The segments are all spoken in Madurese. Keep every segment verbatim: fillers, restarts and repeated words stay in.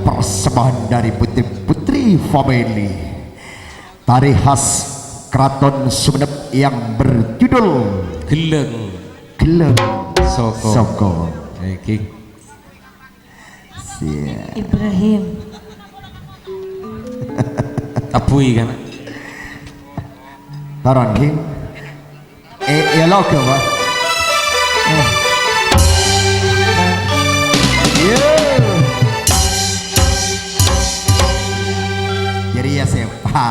Persembahan dari Putri-Putri Family. Tari khas Keraton Sumenep yang berjudul Ghellâng Ghellâng Soko. Soko. Iki. Siap. Ibrahim. Tabui kan? Taron, Him. Eh, ya lo ke, Pak. Eh. Yo. Jadi ya, siapa?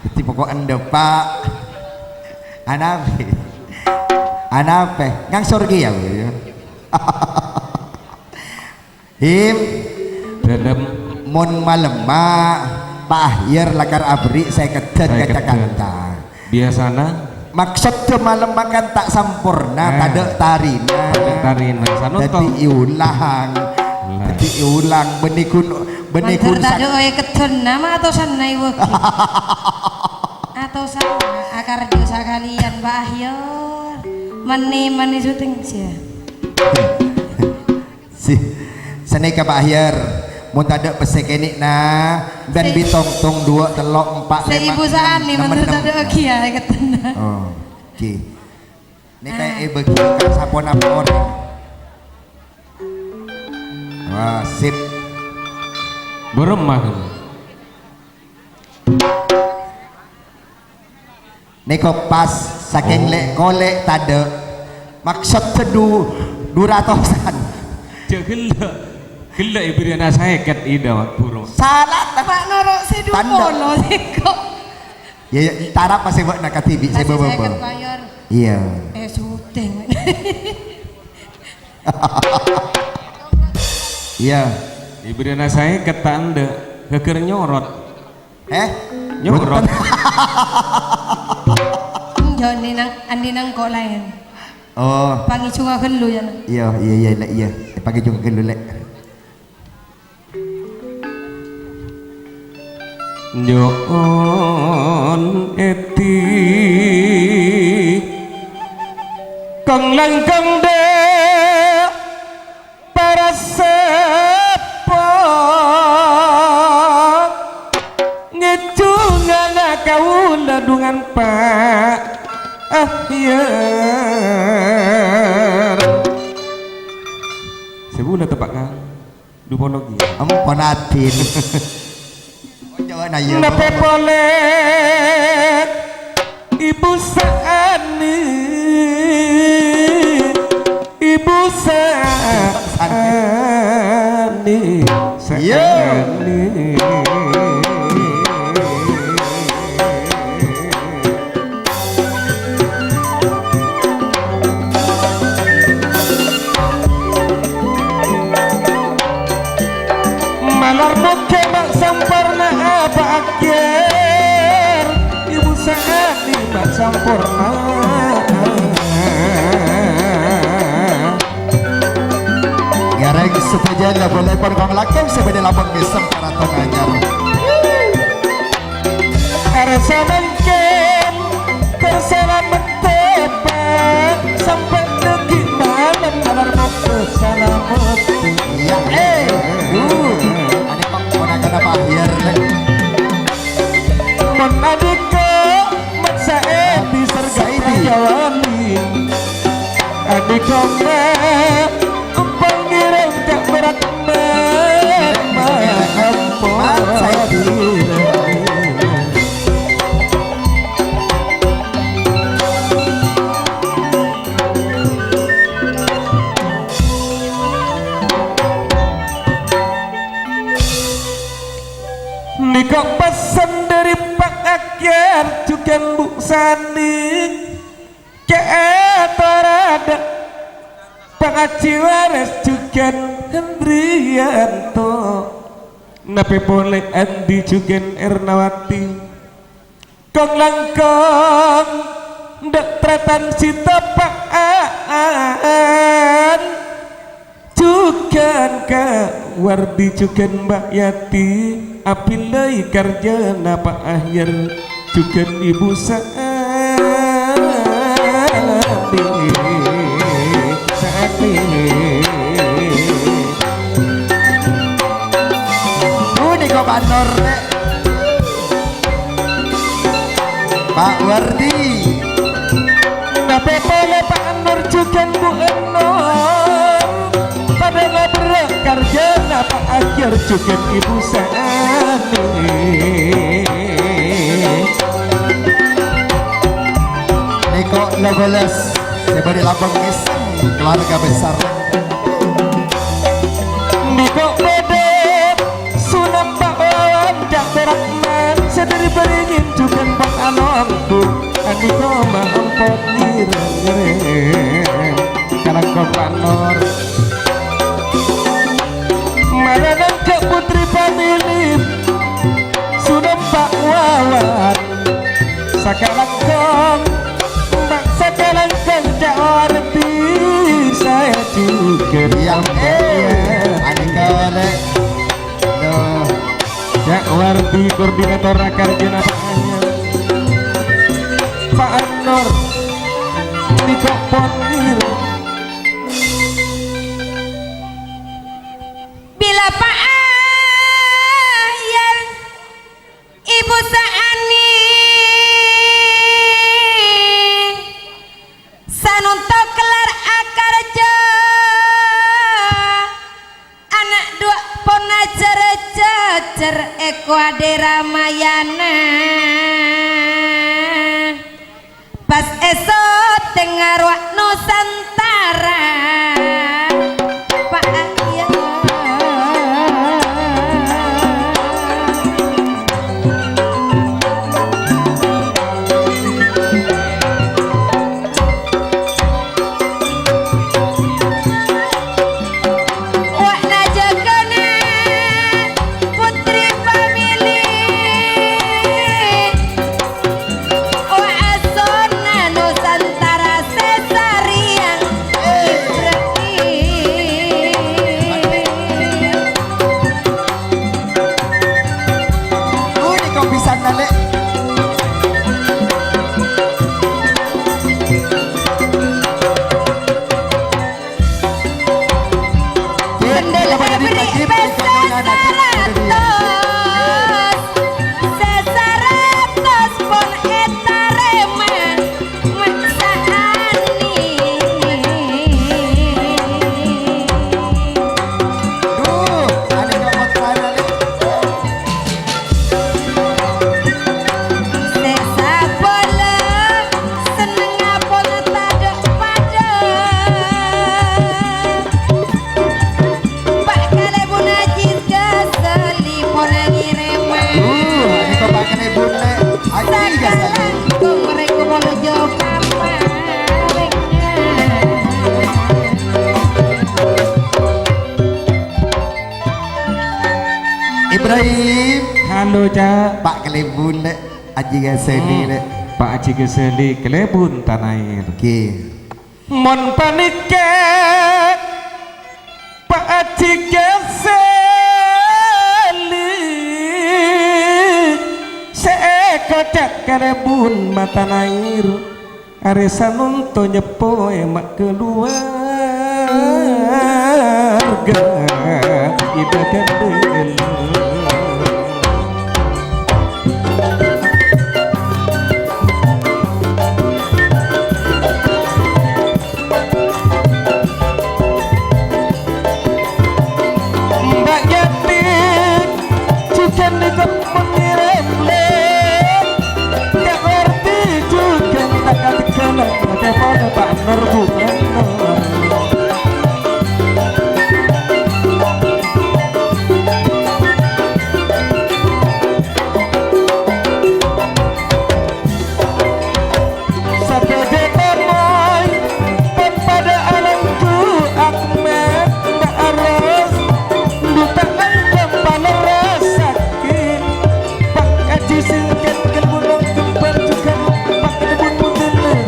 Jadi pokok ende, Pak. Anape? Anape? Ngang sorgi ya, Bu, ya? Him. Dalem. Mon malemma, Pak Ahyar lakar aberri' sèkèdhân ka Sèkèdhân. Jakarta. Biasana? Maksodda malemma kan ta' samporna, Eh. tadâ' tarina. Tadâ' tarina. Sanonto. Dâddhi iulang. Lah. Dâddhi iulang. Bânnè ghun-, bânnè Mandhâr ghun sak- tadâ' oè keddhân, nama atosanna iwâgi. Atosanna, akardhâ sakalèyan, Pak Ahyar. Meni-meni syuting, siya. Si, sanèka, Pak Ahyar, mon tadâ' pèssè kènè'na, bân Sè-, bi' tongtong, duwâ', tello', empa', sè lèma', Ibu Sani, ennem, ennem, mantep ennem. Tadâ' ogi ya, ketenna. Oh, oke. Nèka Ah. èbâgi ka saponapa orèng. Wah, sip. Burem mah. Nèko pas, sakèng Oh. lè'-kolè' tadâ'. Maksod sè du-, du ratosan. Jhâ' ghellâ'. Ghellâ' èbèrri'na saèket, Ida, Mak, buru. Salah, ta? Pak, noro' sè Tandâ. du polo, sèko. Ya, ya, entara pas sè bâ'na kadhibi', sè Kasih bâbâ. saèket, Pak Yor. Iya. Eh, syuting. Iya. Èbèrri'na saèket, ta' endâ'. Ghâghâr nyorot. Eh? Nyorot. Bunten. Enjâ' andi' nang, andi' nang ko' laèn. Oh. Pangèjhunga ghâllu, ya, Nang. Iya, iya, iya, Lè', iya. Pangèjhunga ghâllu, Lè'. Nyo'on èdhi, kong-langkong dâ' para seppo, ngèjhungana kaulâ dhungan Pa' Ahyar. Sè bulâ teppa' ka dhu polo ghi. Ampon adin. Ojo na, iya. Napa polè Ibu Sa'ani? Ibu Sa'ani. Iya. Sa'ani. Malar moghâ ma' samporna apa akhir, Ibu Sa'ani ma' samporna. Ngèrèng sadhâjâna polèpon kong langkong sè bâdâ lampong mèsem karaton anyar. Arè samangkèn, kor salamet teppa', sampè' dhâggi' malem, malar moghâ salamet. Iya, eh, uh, adè' kok ponakanna Pak Ahyar, Lè'. Mon adika, maksa èdhi sarga Saidi. Prajawali. Adikana, empang ngirim ka berat mama ampun. Nèka pessen dhâri Pak Akyar jhughân Bu Sani. Kè ètorada Pak Aji Waris jhughân Hendriyanto. Napè polè Andi jhughân Ernawati. Kong-langkong dâ' trètan sè tepa'an. Jhughân Ka Wardi, jhughân Mbak Yati, abillai karjana Pak Ahyar, jhughân Ibu Sa'ani, Sa'ani. Pa' Nur, Lè'. Pa' Wardi. Napa polè Pa' Nur jhughân Bu Enor? Padâ ngaberrâ' karjâna Pa' Ajar jhughân Ibu Sa'ani. Nèko' lèbâlâs sè bâdâ Labang Ngèsèng, keluarga besar. Nèko' bâdâ Sunampa' lawan Ca'to Rahman sè dâri Bâringin jhughân Pa' Anonggu. Anèko' ma' ampon ngèrèm-ngèrèm kalangkong Pa' Nur. Mara nangka' putri famili Sunampa' Wawan. Sakalangkong, ma' sakalangkong Ca' Wardi saè jhughân. Iyâ, iyâ. Anèka, Lè'. Duh. Ca' Wardi koordinator akarjâna Pa' Anyar. Pa' Anur. Nèko' pon ngèrèm. Bilâ Pa' Anyar Ibu Sa'ani sanonto kellar akarjâ, ana' duwâ' pon ajhâr-ajhâr è Kowadè Ramayana. Pas èso tènga rowa Nusantara, Pa' Ayah. Wa' najâgâna putri famili. Wa' asonna Nusantara sè sarèya Ibrahim. Uni kopi sandale. Kendel ebri' pèssè saratos, sè saratos pon ètarèma, maksa'ani. Duh, ane nyomot para, Lè'. Sè sabâlâ sennengnga pon tadâ' padâ. Pa' Kalèbun Ajis Ghazali pon ngèrèma. Uh, nèko Pa' Kalèbun, Lè'. Ajis Ghazali. Sakalangkong rèng kumolo jo pamarèngnga. Ibrahim. Halo, Ca'. Pa' Kalèbun, Lè'. Aji Ghazali, Hmm. Lè'. Pa' Aji Ghazali, Kalèbun Tanair. Oke. Mon panèka Pa' Aji Ghazali sè èkoca' Kalèbun Matanair. Arè sanonto nyeppoè ma' kaluwarga Ida Gandel. Mbak Yati jhughân nèko pon ngèrèm, Lè'. Gak ngerti jhughân tak kategghâna, pakai pon Pa' Nur, Bu Nur. Sadhâjâ tamoy, pon padâ alanggu akmat ba'aras, duta angkam panerrasaghi, Pa' Aji Singkat kalbun ongkembar jhughân Pa' Kalèbun Mudèlèr.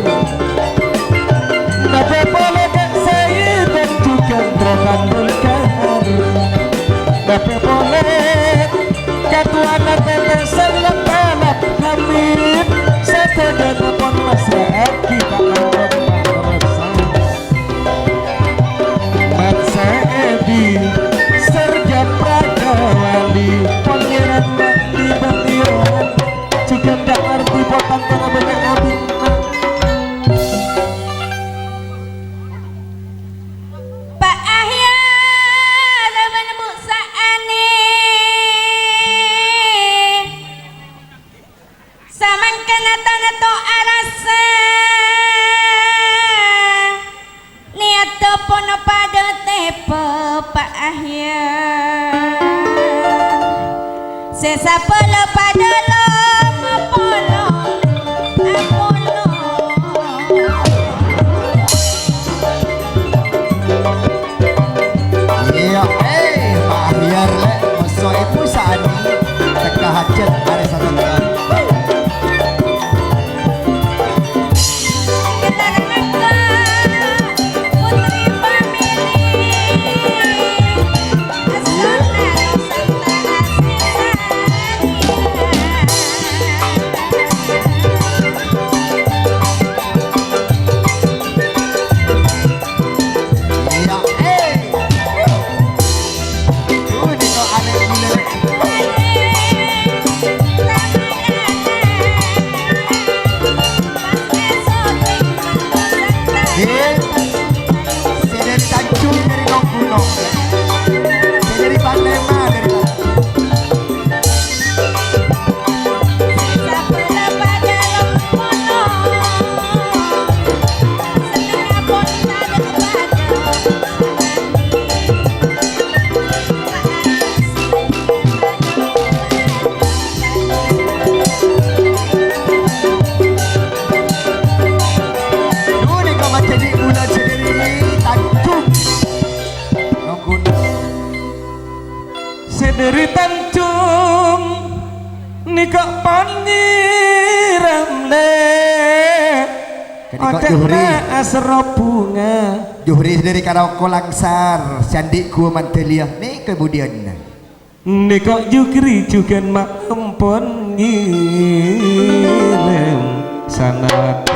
Napa polè Ka' Saèdon jhughân Rokan Bulkar. Napa polè Katowana Tètè Salep Alap Hamid, sadhâjâna pon massra'aghi ka Pangrasa. Mat Saedi, Sarja Prajawali, pon ngèrèm Sè sapolo padâ lom apolong, apolong. Iyâ, eh, mahyar, Lè', moso èbhu sa'ani, tekka hajât arè satèya. Putri Family. Sè dâri Tanjung, dâri Nonggunong. Sè dâri Panglima, dâri Sè dâri Tanjung nèka pon nyirèm, Lè'. Ka'dinto Juhri. Aserro bhunga. Juhri sè dâri Karoko Langsar, sè andi' Ghuwâ Mandhâliyâ. Nèka budiyân. Nèko Jugri jhughân ma' ampon ngèrèm sanadi.